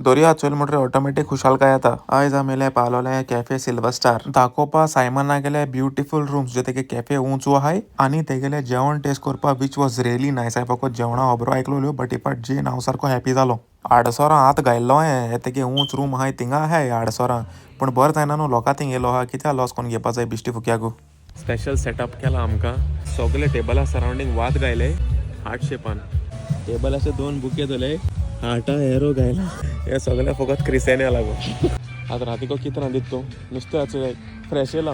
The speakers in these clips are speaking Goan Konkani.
दर्या चोयल म्हणटरी ऑटोमॅटीक खुशालकाय येता. आयज आमी येयले पालोलें कॅफे सिल्वर स्टार दाखोवपा सायमना गेले ब्युटिफूल रूम्स जे तेगे कॅफे उंच आहाय आनी तेगेले जेवण टेस्ट करपाक, which was really nice. हांवें फकत जेवणा खबरो आयकलोल्यो, बट इपाट जेन हांव सारको हॅपी जालो. आडसरां हात घायल्लो हें तेगे उंच रूम आहाय थिंगा आहाय आडसरां, पूण बरें जायना न्हू लोकां थिंग येयलो आहा, कित्याक लॉस कोन्न घेवपा जाय बिश्टी फुक्याकू. स्पेशल सेटअप केला आमकां. सगळे टेबला सरावंडींग वात गायले हार्ट शेपान. टेबलाचे दोन बुके धरले, हार्टा एरो गायला. हे सगळे फकत क्रिस्यान्या लागून. आतां रातीको कितें रांदीत तूं? नुस्तें फ्रेश येयला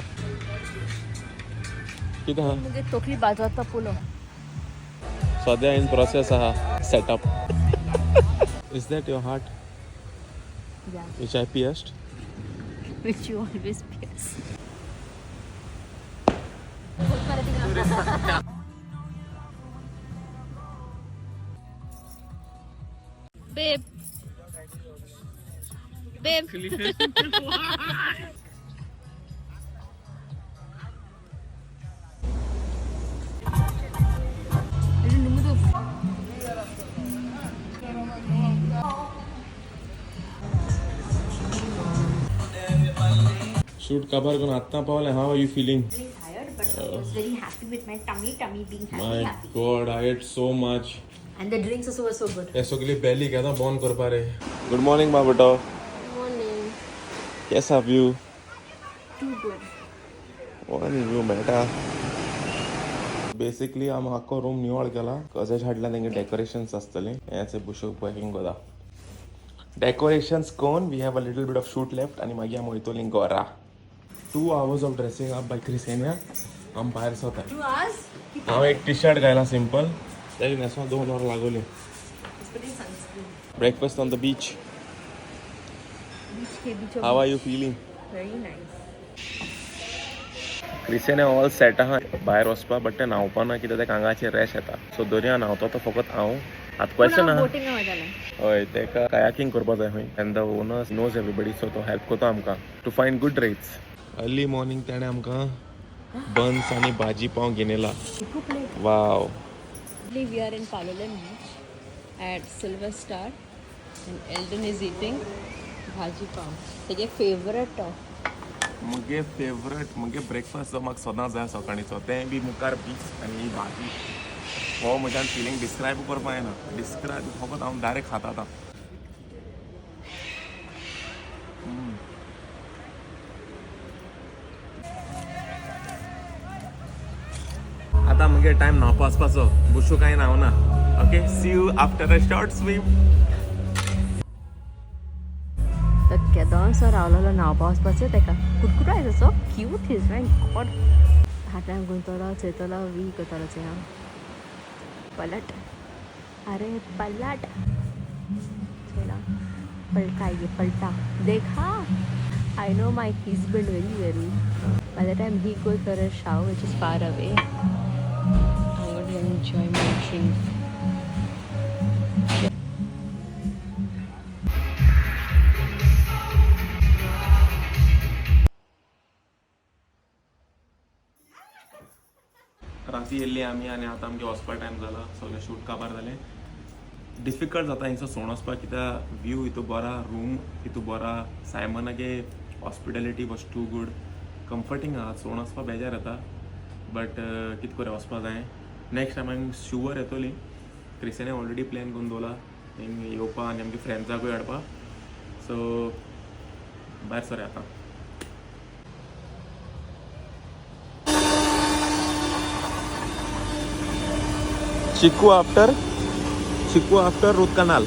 कितें आहा? मुगे तकली बाजवता पुलो. सद्या इन प्रोसेस आहा setup. Is that your heart which I pierced? Which you always pierce. Babe. Babe. Shoot काबार करून आत्तां पावलें. How are you feeling? Very tired, but I was very happy with my tummy being happy, my happy. God, I ate so much. And the drinks also were so good. हे सगळी बेली केन्ना बंद करपा रे. गुड मॉर्निंग मा बेटो. Morning. कैसा view? Too good. One view बेटा. बेसिकली आम आख्खो रूम निवळ केला. कजेश हाडला तेंगे डेकोरेशन्स आसतले. हेंच बुशोक पॅकिंग कोता डेकोरेशन्स कोन. We have a little bit of shoot left आनी मागीर आमी वयतली घरा. 2 hours of dressing up by Chrisenia. आम भायर सरता. 2 hours? हांव एक टी शर्ट घायला सिंपल, तेजे न्हेसो 2 वरां लागोली. It's putting sunscreen. Breakfast on the beach. Beach K बीचों. How are you feeling? Very nice. क्रिसेने all set आहा भायर वचपा, बट ते न्हांवपा ना कित्याक तेका आंगाचेर रॅश येता. सो दर्या न्हांवता तो फकत हांव. आतां क्वेश्चन आहा. बोटिंग मजा. हय, तेका कायाकिंग करपा जाय खंय, and the owner knows everybody, so तो हेल्प करता आमकां to find good rates. Early morning तेणें आमकां बन्स आनी भाजी पाव घेवन येयला. वाव. We are in Palolem Beach at Silver Star and Eldon is eating bhaji pav. तेगे favorite. मुगे फेवरेट, मुगे ब्रेकफास्ट जो म्हाका सदां जाय सकाळीचो, तें बी मुखार बीच आनी ही भाजी, हो म्हज्यान फिलींग डिस्क्रायब करपा येना. डिस्क्रायब फकत हांव डायरेक्ट खाता आतां. आतां मुगे टायम न्हांवपा वचपाचो. बुशू कांय न्हांवना. Okay, see you after a short swim. तो केदोसो रावलेलो न्हांवपा वचपाचें तेका कुटकुटायचो. So cute his, my God. हातान गुंतलो चोयतलो वी करतलो चोय हांव. पलट, अरे पलट, चोयला पलटा, ये पलटा देखा. I know my husband very well. By the time he goes for a shower, which is far away, I'm going to enjoy my drink. राती येयल्ली आमी आनी आतां आमगे वचपा टायम जाला. सगळें शूट काबार जालें. डिफिकल्ट जाता हिंगसो सोण वचपाक कित्याक व्यू हितू बरा, रूम हितू बरा, सायमनागे hospitality was too good, comforting आहा. सोण वचपा बेजार येता, बट कितें करूं, वचपा जाय. नेक्स्ट टायम आमी शुवर येतोली. क्रिस्याने ऑलरेडी प्लॅन करून दवरला हिंग येवपा आनी आमगे फ्रेंड्साकूय हाडपा. सो भायर सर आतां. चिकू आफ्टर, चिकू आफ्टर रूट कनाल.